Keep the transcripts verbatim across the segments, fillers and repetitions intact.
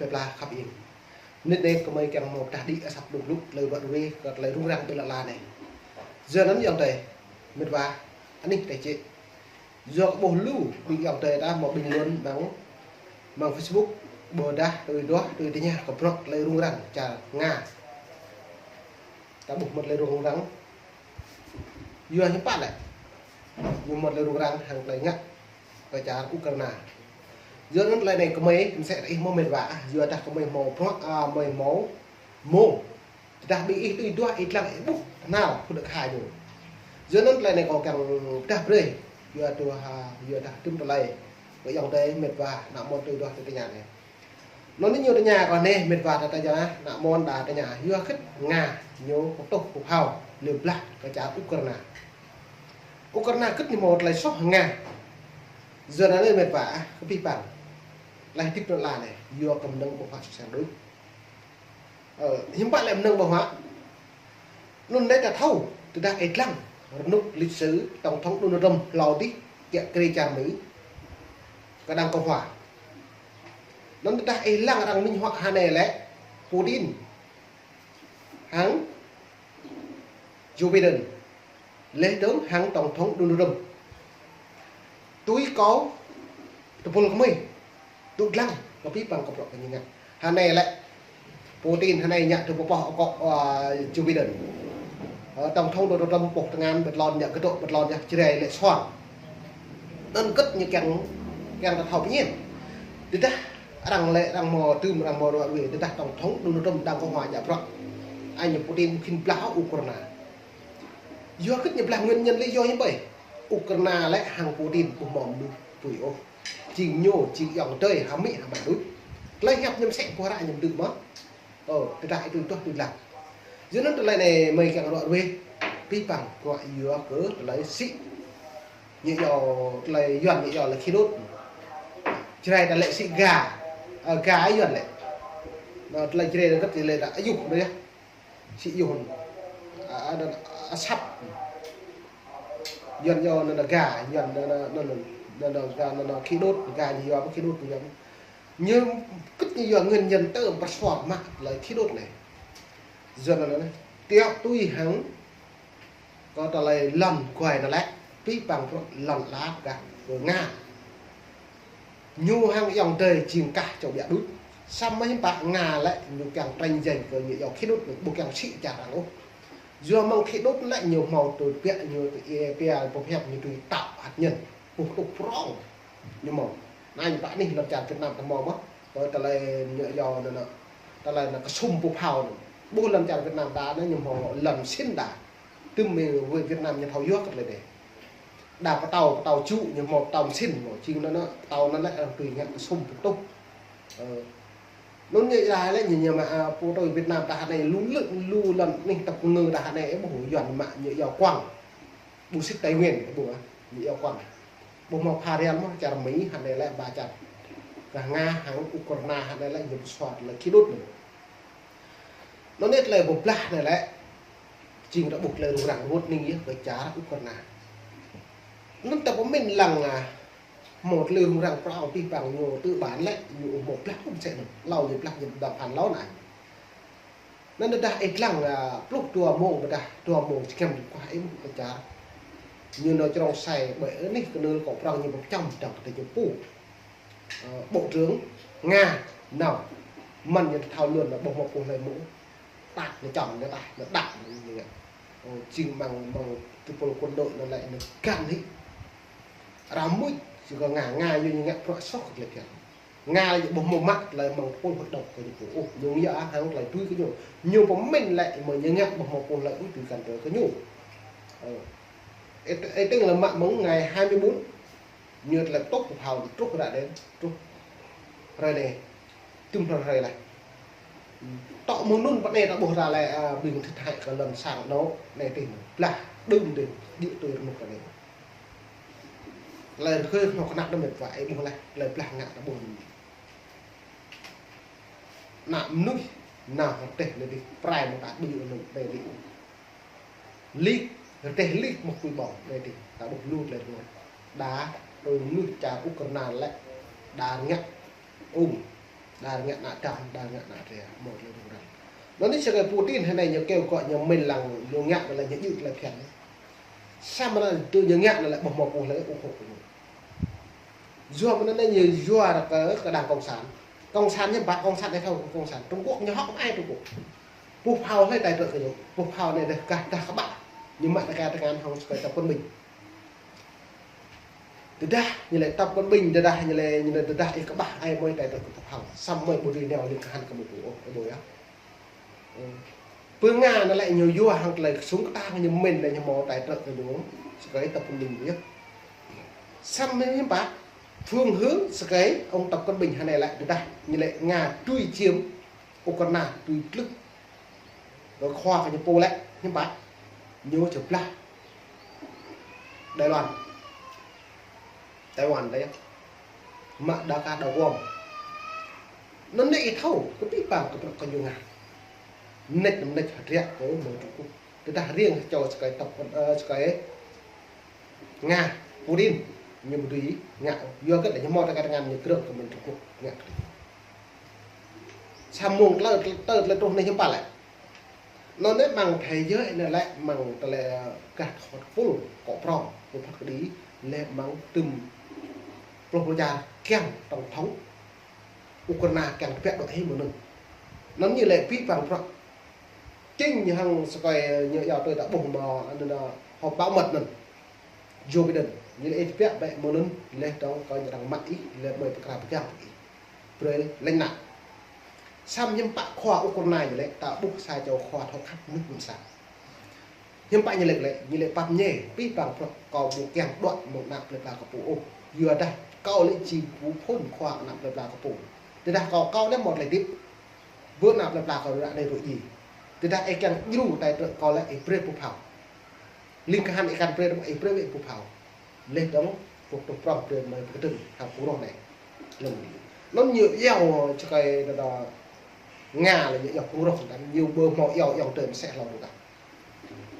pla khăp iêng. Mơnit anai gơmơi kiăng hmâo pơdah đĭ asăp dŏ glŭ tơlơi ruă ruê kơ tơlơi rŭng răng ƀơi lŏn ala anai. Yua anŭn ayŏng adơi, mĕt wa, anih tơčĕ. Yua kơ ƀuh lu ƀing ayŏng adơi ta hmâo bình luận amăng, amăng Facebook, ƀôdah tui duah, tui tơña kơ bruă tơlơi rŭng răng čar Nga. Ta ƀuh mơ̆t tơlơi rŭng răng. Yua hiư̆m pă lĕ ñu mơ̆t tơlơi rŭng răng hăng tơlơi ngă kơ čar Ukraina. Yua anŭn tơlơi anai gơmơi mơsĕ ih hmâo mĕt wa, yua dah gơmơi hmâo bruă, a, gơmơi hmâo mông. Tơdah ƀing ih tui duah ih lăng ih ƀuh tơhnal khul đơ̆k hai ñu. Yua anŭn tơlơi anai kâo kiăng pơdah brơi. Yua duah, a, yua dah tŭm tơlơi. Kơ ayŏng adơi mĕt wa, ană mơ̆n tui duah tui tơña anai. Anŭn ñu tơña kơ anai, mĕt wa ta tơña, ană mơ̆n đa tơña, yua hơget Nga ñu pơtuh pơphao lĕ blah kơ čar Ukraina. Ukraina hơget ñu hmâo tơlơi soh Nga. Yua anŭn anai mĕt wa, a, kơ pih păng. Tơlơi hơdip lŏn ala anai, yua kơ mơnơ̆ng ƀơ̆ng huă sŏk seng đôč. Ơ, hiư̆m pă lĕ mơnơ̆ng ƀơ̆ng huă. Anŭn anai ta thâo, tơdah ih lăng, rơnŭk lịch sử, tổng thống Donald Trump, hlâo adih, kiăng kơ čar Mi, kơ đảng Cộng hòa. Anŭn tơdah ih lăng arăng minh họa hơnai lĕ, Putin, hăng Joe Biden, leh dơ̆ng hăng tổng thống Donald Trump. Tui kâo tơpul gơmơi, tŭ lăng, kơ pih păng kơ bruă kơ ñu ngă. Hơnai lĕ, Putin hơnai ngă tui pơpŏh akŏ, a, Joe Biden. Ơ, tổng thống Donald Trump pŏh tơngan ƀơi lŏn ngă kơdŏ ƀơi lŏn ngă Jrai lĕ suang. Anŭn hơget ñu kiăng, kiăng ta thâo pơñen. Tơdah arăng lĕ, arăng hmâo tŭm, arăng hmâo ruă ruê, tơdah tổng thống Donald Trump đảng Cộng hòa ngă bruă. Anai Putin khĭn blah Ukraina. Yua hơget ñu blah nguyên nhân lĕ yua hiư̆m pă. Ukraina lĕ hăng Putin ƀu hmâo mơnuih tui ôh. Jing ñu, jing ayŏng adơi, hơmĭ hơmă đôč. Tơlơi hiăp ñu mơsĕ kơ ră ñu mơdư̆ mơ̆n. Ơ, tơdah ih tui duah tui lăng. Yua anŭn tơlơi anai gơmơi kiăng ruă ruê. Pih păng ruă yua kơ tơlơi sĭ. Ñu iâu tơlơi Yuan ñu iâu lĕ khí đốt. Jrai ta lĕ sĭ ga. Ơ, ga Yuan lĕ. Anŭn tơlơi Jrai anŭn hơget lĕ ta ayuh anŭn yơh. Sĭ ayuh. A, a, anŭn asăp. Yuan iâu anŭn ga, Yuan anŭn, anŭn, anŭn, anŭn ga, anŭn, anŭn khí đốt, ga ñu iâu pơ khí đốt ñu. Ñu hơget ñu yua nguyên nhân tơl pơsuaih mă tơlơi khí đốt anai. Yua anŭn anai, tiŏ tui hăng kơ tơlơi lŏn guai anŭn lĕ, pih păng bruă lŏn ala gah kơ Nga. Ñu hăng ayŏng adơi jing kah čô ƀiă đôč. Samơ̆ hiư̆m pă Nga lĕ ñu kiăng tranh giành kơ ñu iâu khí đốt, ƀu kiăng sĭ čar arăng ôh. Yua mơ̆ng khí đốt lĕ ñu hmâo tui pia, ñu tui ia pia, pơhiăp ñu tui tŏ hạt nhân. Ƀu tŭ prong. Ñu hmâo. Anai ñu pă anih lŏn čar Việt Nam ta hmâo mơ̆n. Kơ tơlơi ñu iâu anŭn, anŭn. Tơlơi anŭn kơsŭm pơphao anŭn. Ƀuh lŏn čar Việt Nam ta anŭn ñu hmâo lŏn sĭn đa. Tơm mơ̆ng Việt Nam ñu thâo yua kơ tơlơi anai. Đa pơtao, pơtao čŭ ñu hmâo pơtao mơsĭn hmâo. Jing anŭn, anŭn, pơtao anŭn lĕ arăng tui ngă kơsŭm pơtuh. Ơ. Anŭn ñu ia lĕ ñu, ñu mă, a, pô tui Việt Nam ta hơnai lu lĕ, lu lŏn anih tơpơngư ta hơnai, ơ, ƀu Yuan mă ñu iâu quăng. Ƀu sĭt Tây Nguyên, ƀu, a, ñu iâu quăng. Ƀu hmâo pha rial mơ̆n, čar Mi hơnai lĕ ba čar. Gah Nga hăng Ukraina hơnai lĕ ñu pơsuaih tơlơi khí đốt anai. Anŭn anai tơlơi pơblah anai lĕ, jing ta ƀuh tơlơi rŭng răng rơngot hning yơh kơ čar Ukraina. Anŭn ta pơmĭn lăng, a, hmâo tơlơi rŭng răng prong pih păng ñu tơl ƀan lĕ, ñu hmâo blah mơsĕ anŭn. Hlâo ñu blah ñu đam phan hlâo anai. Anŭn tơdah ih lăng, a, pluh dua mông, tơdah dua mông jơkăm dŭm kuah ih ƀuh kơ čar. Ñu nao črông sai ƀơi anih kơnưl kơ prong ñu pơčăm dăng kơ ñu pô. Ơ, bộ trưởng Nga nao, mơ̆n ñu thâo luôn anŭn ƀu hmâo pô hlơi mơ̆. Tăt ñu čăm ñu tah, ñu đăp ñu ngă. Ơ, jing mơ̆ng, mơ̆ng tơpul quân đội anŭn lĕ ñu găn hĭ. Ră mơ̆n, jing kơ Nga, Nga yua ñu ngă bruă soh kơ tơlơi phiăn. Nga lĕ ƀu hmâo mă tơlơi mơ̆ng tơpul hội đồng kơ ñu pô. Ơ, ñu ngă hăng tơlơi tui kơ ñu. Ñu pơmĭn lĕ mơ̆ ñu ngă ƀu hmâo pô hlơi ôh tui găn tơ kơ ñu. Ơ. Ê, ê, tơ̆ng lĕ mă mơ̆ng ngày hai mươi bốn. Ñu tơlơi tŏk pơphao truh ră anai, truh hrơi anai, tơm hrơi hrơi lĕ. Tŏ mơ̆ng anŭn pơ anai ta ƀuh ră lĕ, a, ƀing thiệt hại kơ lŏn sang anŭn, anai tih, blah, đưm tih, djơ̆ tui rơnŭk anai. Tơlơi rơgơi kơnuk kơna anŭn mĕt wa, ih ƀuh lĕ, tơlơi blah ngă ta ƀuh. Ană mơnuih, nao rơteh anai tih, prai mơ̆ng ta ƀu djơ̆ anŭn anai tih. Lik, rơteh lik mơ̆ kui ƀong, anai tih, ta ƀuh lu tơlơi rơngot. Đa, tui mơnuih čar Ukraina lĕ, đa ngă ung. Đa ngă ană đah, đa ngă ană ria, hmâo tơlơi rŭng răng. Anŭn yơh sơkơi Putin hơnai ñu kêu gọi ñu mĭn lăng, ñu ngă anŭn lĕ ñu djơ̆ tơlơi phiăn. Samơ̆ anŭn tui ñu ngă anŭn lĕ ƀu hmâo pô hlơi ủng hộ kơ ñu. Yua mơ̆n anŭn ñu yua kơ, kơ đảng cộng sản. Cộng sản ñu ƀă cộng sản, ai thâo cộng sản. Trung Quốc ñu hŏk mă ai Trung Quốc. Pô phao hlơi tài trợ kơ ñu. Pô phao anai dêh kah dah kơƀah. Ñu mă tơkai tơngan hăng sơkơi Tập Cận Bình. Tơdah ñu lĕ Tập Cận Bình, tơdah ñu lĕ, ñu lĕ tơdah ih kơƀah ai mơi tài trợ kơ pô phao. Samơ̆ mơi ƀu dưi nao lĭng kơhan kơ mơi pô ôh, ih ƀuh yơh. Ơ. Pơ Nga anŭn lĕ ñu yua hăng tơlơi sung kơtang ñu mĭn lĕ ñu hmâo tài trợ kơ ñu, sơkơi Tập Cận Bình yơh. Samơ̆ hiư̆m pă, phương hướng sơkơi ông Tập Cận Bình hơnai lĕ tơdah ñu lĕ Nga tui chiếm Ukraine tui tlưh. Rồi khua kơ ñu pô lĕ, hiư̆m pă, ñu či blah Đài Loan. Taiwan dêh. Mă đa kah đa Guam. Anŭn anai ih thâo, kơ pih pang kơ prăk kơ ñu Nga. Mơneč, mơneč hơdră kơ mơ̆ng Trung Quốc. Tơdah riêng čô sơkơi Tập, ơ, sơkơi Nga, Putin, ñu ƀu dưi ngă, yua kơ lĕ ñu hmâo tơkai tơngan ñu krơ̆ng kơ mơ̆ng Trung Quốc, ngă kơ. Sa mông tơlơi, tơlơi, tơlơi truh anai hiư̆m pă lĕ. Anŭn anai mơ̆ng thế giới anai lĕ mơ̆ng tơlơi gah thot pul kŏ prong, pul phat kơđi, lĕ mơ̆ng tơm pluh pluh čar kiăng tổng thống Ukraine kiăng tơbiă đuaĭ hĭ mơ̆ng anŭn. Anŭn ñu lĕ pih pang prăk. Chính ñu hăng sơkơi ñu yua tui ta ƀuh mơ̆ anŭn họp bảo mật anŭn. Joe Biden, ñu lĕ ih tơbiă bĕ mơ̆ng anŭn, lĕ dŏng kơ ñu arăng mă ih, lĕ mơi pơkra pơgang ih. Brơi lĕ anŭn. Samơ̆ hiư̆m pă khua Ukraine ñu lĕ, ta ƀuh sa čô khua thâo khăp mơnuih ƀôn sang. Hiư̆m pă ñu lĕ lĕ, ñu lĕ pap ñe, pih pang prăk kâo ƀu kiăng đuaĭ mơ̆ng ană plơi pla kơ pô ôh. Yua dah kâo lĕ či ƀu phŭn khua ană plơi pla kơ pô. Tơdah kâo, kâo anai hmâo tơlơi hơdip. Bơ ană plơi pla kâo ră anai ruă djai. Tơdah ih kiăng djru tài trợ kâo lĕ ih brơi pô phao. Lĭng kơhan ih kăn brơi dơ̆ng ih brơi wơ̆t pô phao. Leh dơ̆ng, pô tŭ prŏng brơi mơi pơkơdơ̆ng hăng phung roh anai. Lơ̆m anŭn ñu iâu sơkơi đa đa Nga lĕ ñu iâu phung roh tơdah ñu ƀu hmâo iâu ayŏng adơi mơsĕ hlâo đôč.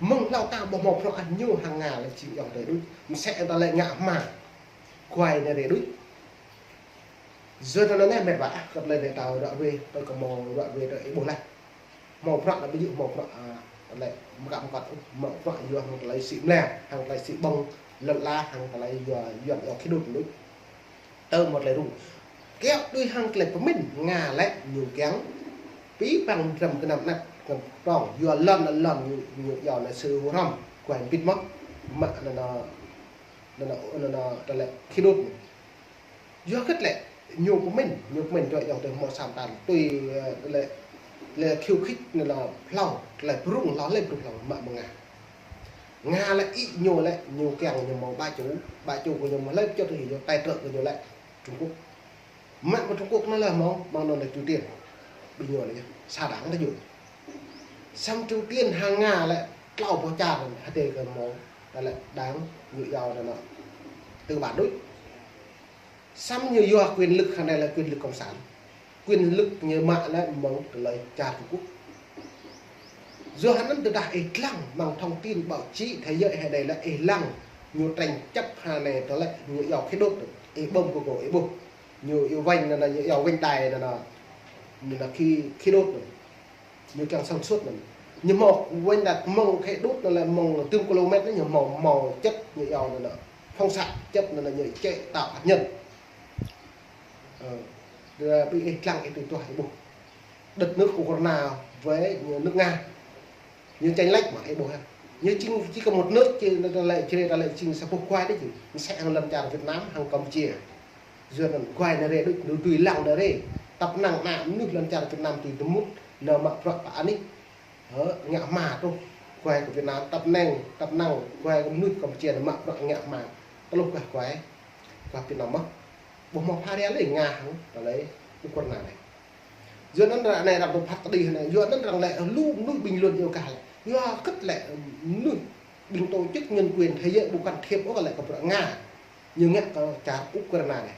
Mơ̆ng hlâo ta ƀu hmâo prŏng ah ñu hăng Nga lĕ či ayŏng adơi đôč. Mơsĕ ta lĕ ngă hmua. Guai anai rai đôč. Yua anŭn anai mĕt wa ah, kơ tơlơi anai ta ruă ruai, tui kơ hmâo ruă ruai tui ih ƀuh laih. Hmâo prăk anai ƀu djơ̆ hmâo prăk, a, tơlơi mơkă mơkăt, hmâo prăk yua hăng tơlơi sĭ mlĕ, hăng tơlơi sĭ ƀơ̆ng, lŏn ala, hăng tơlơi yua, yua, yua khi đôč đôč. Tơ hmâo tơlơi rŭng. Kiăo tui hăng tơlơi pơmĭn, Nga lĕ ñu kiăng pih pang dram gơnam anăp, gơnam prŏng, yua lŏn, lŏn ñu, ñu yua anai sư hơrăm, guai ƀĭt mơ̆, mă anŭn, anŭn, anŭn, anŭn, tơlơi khi đôč. Yua kơ lĕ, ñu pơmĭn, ñu pơmĭn tui ayŏng adơi hmâo sa mơta, tui, ơ, lĕ, lĕ khiêu khích anŭn hlâo, lĕ brŭng hlâo, lĕ brŭng hlâo, mă mơ̆ng Nga. Nga lĕ ih ñu lĕ, ñu kiăng ñu hmâo ba čô, ba čô kơ ñu hmâo lĕ, pơčŏt tui ñu, tài trợ kơ ñu lĕ, Trung Quốc. Mă mơ̆ng Trung Quốc anŭn lĕ hmâo, mơ̆ng anŭn lĕ Triều Tiên. Ƀing ñu lĕ, sa đảng ta djơ̆. Samơ̆ Triều Tiên hăng Nga lĕ, tlâo boh čar anŭn, hơdơi kơ hmâo, lĕ đảng, ñu yua anŭn, tư bản đôč. Samơ̆ ñu yua quyền lực hơnai lĕ quyền lực cộng sản. Quyền lực ñu mă lĕ mơ̆ng tơlơi čar Trung Quốc. Yua hơnăn tơdah ih lăng mơ̆ng thông tin báo chí thế giới hơnai lĕ ih lăng ñu tranh chấp hơnai tơlơi ñu yua khi đôč. Ih bơ̆m Google ih ƀuh. Ñu yua vành anŭn, ñu yua vành đai anŭn, anŭn khi, khi đôč anŭn. Ñu kiăng sản xuất anŭn. Ñu hmâo vành đai mơ̆ng khi đôč anŭn lĕ mơ̆ng tơm ki-lô-mét anŭn ñu hmâo, hmâo chất ñu yua anŭn, phóng xạ chất anŭn ñu chế tạo hạt nhân. Ơ, tơdah ƀing ih lăng ih tui tuah ih ƀuh. Đất nước Ukraine với nước Nga. Ñu tranh lệch mơ̆ ih ƀuh hă. Ñu jing chỉ có một nước, či anŭn tơlơi, či anŭn tơlơi jing sa boh guai đôč či. Mơsĕ hăng lŏn čar Việt Nam, hăng Campuchia. Yua anŭn guai anai rai đôč, ñu dưi lăng anai rai. Tăp năng ană mơnuih lŏn čar Việt Nam dưi tơmŭt, anŭn mă bruă pơ anih. Hơ, ngă hmua truh. Guai kơ Việt Nam, tăp năng, tăp năng, guai kơ mơnuih Campuchia anŭn mă bruă ngă hmua. Tơluh gah guai, gah Việt Nam mơ̆. Ƀu hmâo pha ria lĕ Nga hăng tơlơi Ukraine anai. Yua anŭn ră anai arăng tŭ phat kơđi anai. Yua anŭn arăng lĕ lu mơnuih bình luận yua kơ lĕ. Yua kơ lĕ mơnuih ƀing tổ chức nhân quyền thế giới ƀu can thiệp ôh kơ lĕ kơ bruă Nga. Ñu ngă kơ čar Ukraine anai.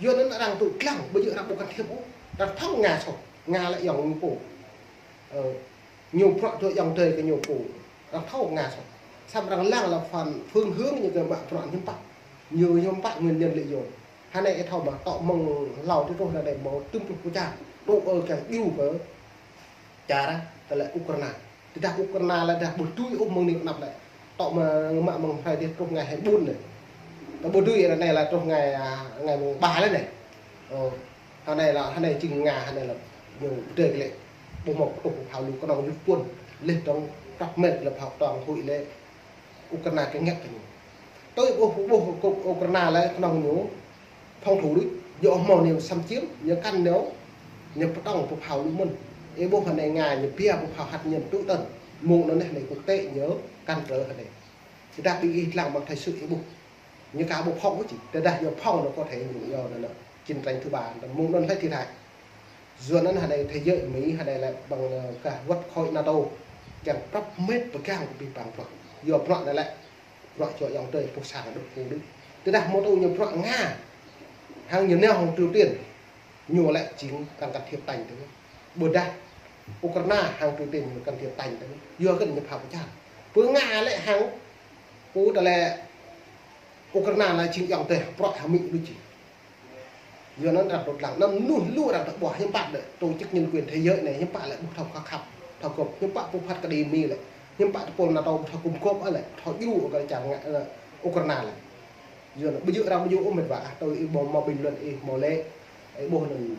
Yua anŭn arăng tŭ lăng, ƀu djơ̆ arăng ƀu can thiệp ôh. Arăng thâo Nga soh. Nga lĕ ayŏng ñu pô. Ơ, ñu prăk tui ayŏng adơi kơ ñu pô. Arăng thâo Nga soh. Samơ̆ arăng lăng lĕ phần phương hướng ñu kơ mă bruă hiư̆m pă. Ñu hiư̆m pă nguyên nhân lợi dụng. Hơnai ih thâo mă tŏ mơ̆ng hlâo tơ truh anai mơ̆ tơm truh pơ čar. Truh ơ kiăng djru kơ čar tơlơi Ukraina. Tơdah Ukraina lĕ dah ƀu dưi ôh mơ̆ng anai anăp lĕ. Tŏ mă mă mơ̆ng hrơi tơ truh ngai hai ƀuôn lĕ. Tơ ƀu dưi anai lĕ truh ngai, a, ngai mơ̆ng ba lĕ anai. Ơ, hơnai lĕ, hơnai jing Nga, hơnai lĕ ñu pơdơi lĕ. Ƀu mơ̆ truh phao lu kơnơ̆ng yŭ puăn. Leh dŏng prăp met lĕ phao tŏng huĭ lĕ. Ukraina kơ ngăt kơ ñu. Tui ƀuh, ƀuh Ukraina lĕ kơnơ̆ng ñu phòng thủ đôč, yua hmâo ñu xâm chiếm, ñu kăn ñu, ñu pơtŏng pơphao lu mơ̆n. Ih ƀuh hơnai Nga ñu pia pơphao hạt nhân tui tơn. Mơ̆ng anŭn anai quốc tế ñu cản trở hơnai. Tơdah ƀing ih lăng ƀăng thời sự ih ƀuh. Ñu ka ƀu phòng ôh či. Tơdah ñu phòng ñu có thể ñu yua anŭn anŭn chiến tranh thứ ba, mơ̆ng anŭn lĕ thiệt hại. Yua anŭn hơnai thế giới Mỹ hơnai lĕ ƀăng, ơ, kơ wăt khối NATO. Kiăng prăp met pơgang kơ ƀing ƀăng bruă. Yua bruă anai lĕ bruă čô ayŏng adơi pô sang đôč pô đôč. Tơdah mơ̆ tui ñu bruă Nga hăng ñu nao hăng Triều Tiên, ñu lĕ jing arăng can thiệp tañ tơ. Ƀôdah Ukraina hăng Triều Tiên ñu can thiệp tañ tơ. Yua kơ ñu phao pơčah. Pơ Nga lĕ hăng pô tơlơi Ukraina lĕ jing ayŏng adơi bruă hăng Mỹ đôč či. Yua anŭn arăng tŏ lăng, anŭn mơnuih lu arăng tŏ ƀuah hiư̆m pă lĕ, tổ chức nhân quyền thế giới anai, hiư̆m pă lĕ ƀu thâo khăp, thâo gŏp, hiư̆m pă ƀu phat kơđi Mi lĕ, hiư̆m pă tơpul NATO ƀu thâo gum gŏp lĕ, thâo djru kơ čar Nga, ơ, Ukraina lĕ. Yua anŭn, ƀu djơ̆ arăng ƀu djơ̆ ôh met wa, ah, tui ih ƀuh mă bình luận ih mă lĕ, ih ƀuh anŭn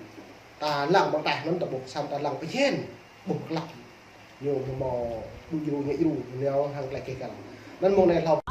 ta lăng ƀăng taih anŭn ta ƀuh, samơ̆ ta lăng pơhiên, ƀuh klăk. Ñu mơ̆ djru ñu djru, ñu hăng tơlơi kơ kăn. Anŭn mơ̆ng anai hlâo.